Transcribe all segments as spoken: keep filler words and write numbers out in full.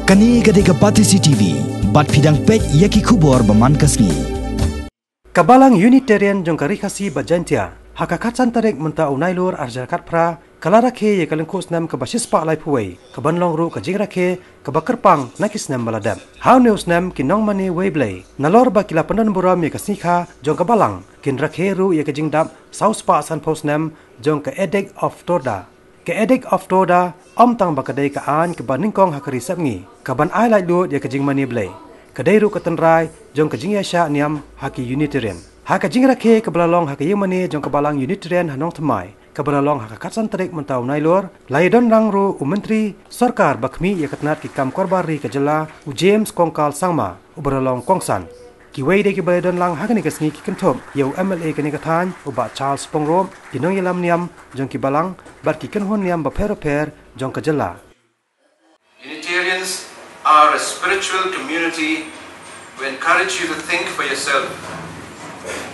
Kane ka dei ka Batesi T V, bad phi dang peit ïa ki khubor ba man ka sngi. Ka Balang Unitarian jong ka Ri Khasi bad Jaintia, ha ka khatsan tarik mynta u Nailur arhajar khatphra, ka la rakhe ïa ka lyngkhuh snem kaba shispah laiphew wei, kaban long ruh ka jingrakhe kaba kyrpang na ki snem ba la dep. Ha une u snem ki nongmane wei Blei, nalor ba ki la pyndon burom ïa ka sngi kha jong ka Balang, kin rakhe ruh ïa ka jingdap saw spah sanphew snem jong ka Edict of Torda. Ka Edict of Torda, ym tang ba ka dei ka aiñ kaba nyngkong ha ka ri sepngi, kaban ai laitluid ïa ka jingmane Blei. Ka dei ruh ka tynrai jong ka jingïaishah niam ha ki Unitarian. Ha ka jingrakhe kaba la long ha ka ïingmane jong ka Balang Unitarian ha Nongthymmai, kaba la long ha ka khatsan tarik mynta u Nailur, la ïadon lang ruh u Myntri Sorkar ba khmih ïa ka tnat ki kam korbar ri ka jylla, u James Kongkal Sangma, uba la long kongsan. Kiwei de kiba la ïadon lang ha kane ka sngi ki kynthup ïa u M L A kane ka thaiñ, u Bah Charles Pyngrope, ki nongïalam niam jong ki Balang, bad ki kynhun niam bapher bapher jong ka jylla. Unitarians are a spiritual community. We encourage you to think for yourself.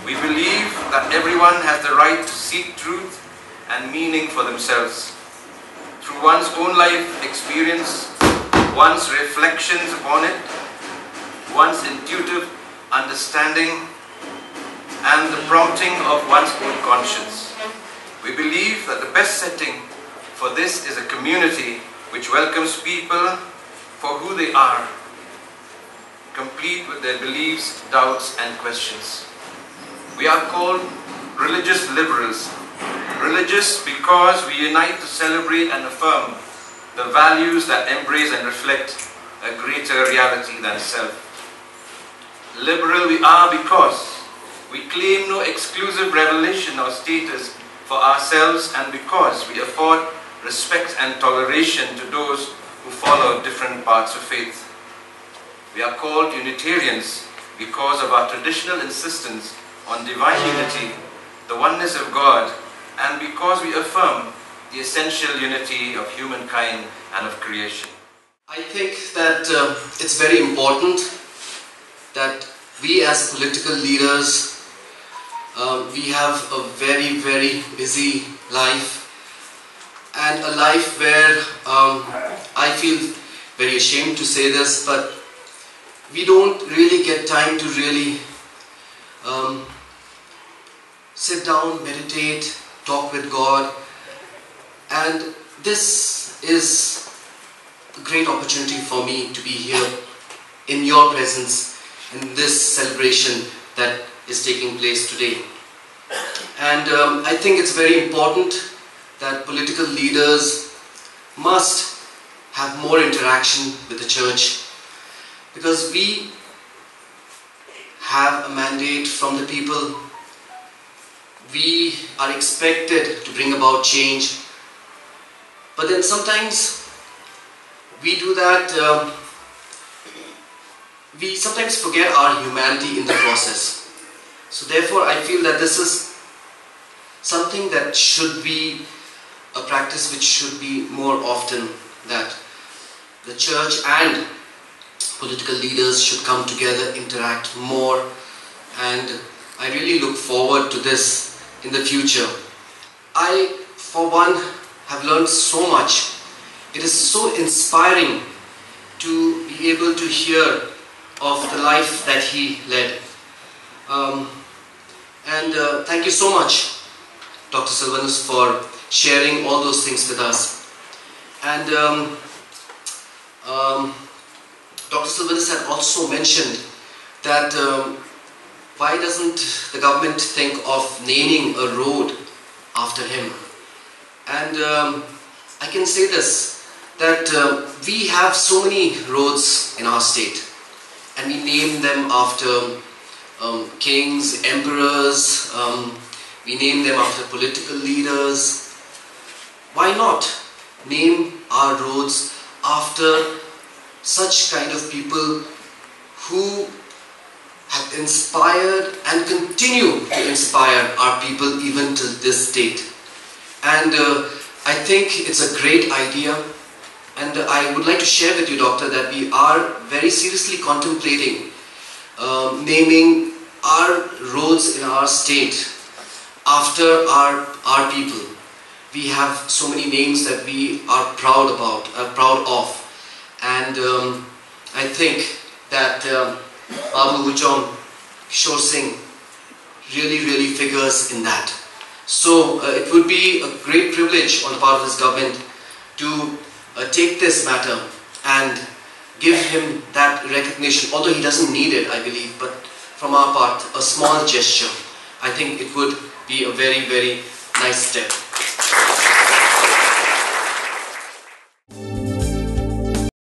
We believe that everyone has the right to seek truth and meaning for themselves through one's own life experience, one's reflections upon it, one's intuitive understanding, and the prompting of one's own conscience. We believe that the best setting for this is a community which welcomes people for who they are, complete with their beliefs, doubts, and questions. We are called religious liberals. Religious because we unite to celebrate and affirm the values that embrace and reflect a greater reality than self. Liberal we are because we claim no exclusive revelation or status for ourselves, and because we afford respect and toleration to those who follow different paths of faith. We are called Unitarians because of our traditional insistence on divine unity, the oneness of God, and because we affirm the essential unity of humankind and of creation. I think that uh, it's very important that we as political leaders, uh, we have a very, very busy life, and a life where um, I feel very ashamed to say this, but we don't really get time to really um, sit down, meditate, talk with God. And this is a great opportunity for me to be here in your presence in this celebration that is taking place today. And um, I think it's very important that political leaders must have more interaction with the church, because we have a mandate from the people. We are expected to bring about change. But then sometimes we do that, uh, we sometimes forget our humanity in the process. So therefore, I feel that this is something that should be a practice which should be more often, that the church and political leaders should come together, interact more, and I really look forward to this in the future. I, for one, have learned so much. It is so inspiring to be able to hear of the life that he led. Um, and uh, thank you so much, Doctor Sylvanus, for sharing all those things with us. And um, um, Doctor Sylvanus had also mentioned that um, why doesn't the government think of naming a road after him? And um, I can say this, that uh, we have so many roads in our state, and we name them after um, kings, emperors, um, we name them after political leaders. Why not name our roads after such kind of people who have inspired and continue to inspire our people even till this date? And uh, I think it's a great idea. And I would like to share with you, Doctor, that we are very seriously contemplating um, naming our roads in our state after our, our people. We have so many names that we are proud about, are proud of. And And um, I think that um, Babu Hujom Kishore Singh really, really figures in that. So uh, it would be a great privilege on the part of this government to uh, take this matter and give him that recognition, although he doesn't need it, I believe, but from our part, a small gesture. I think it would be a very, very nice step.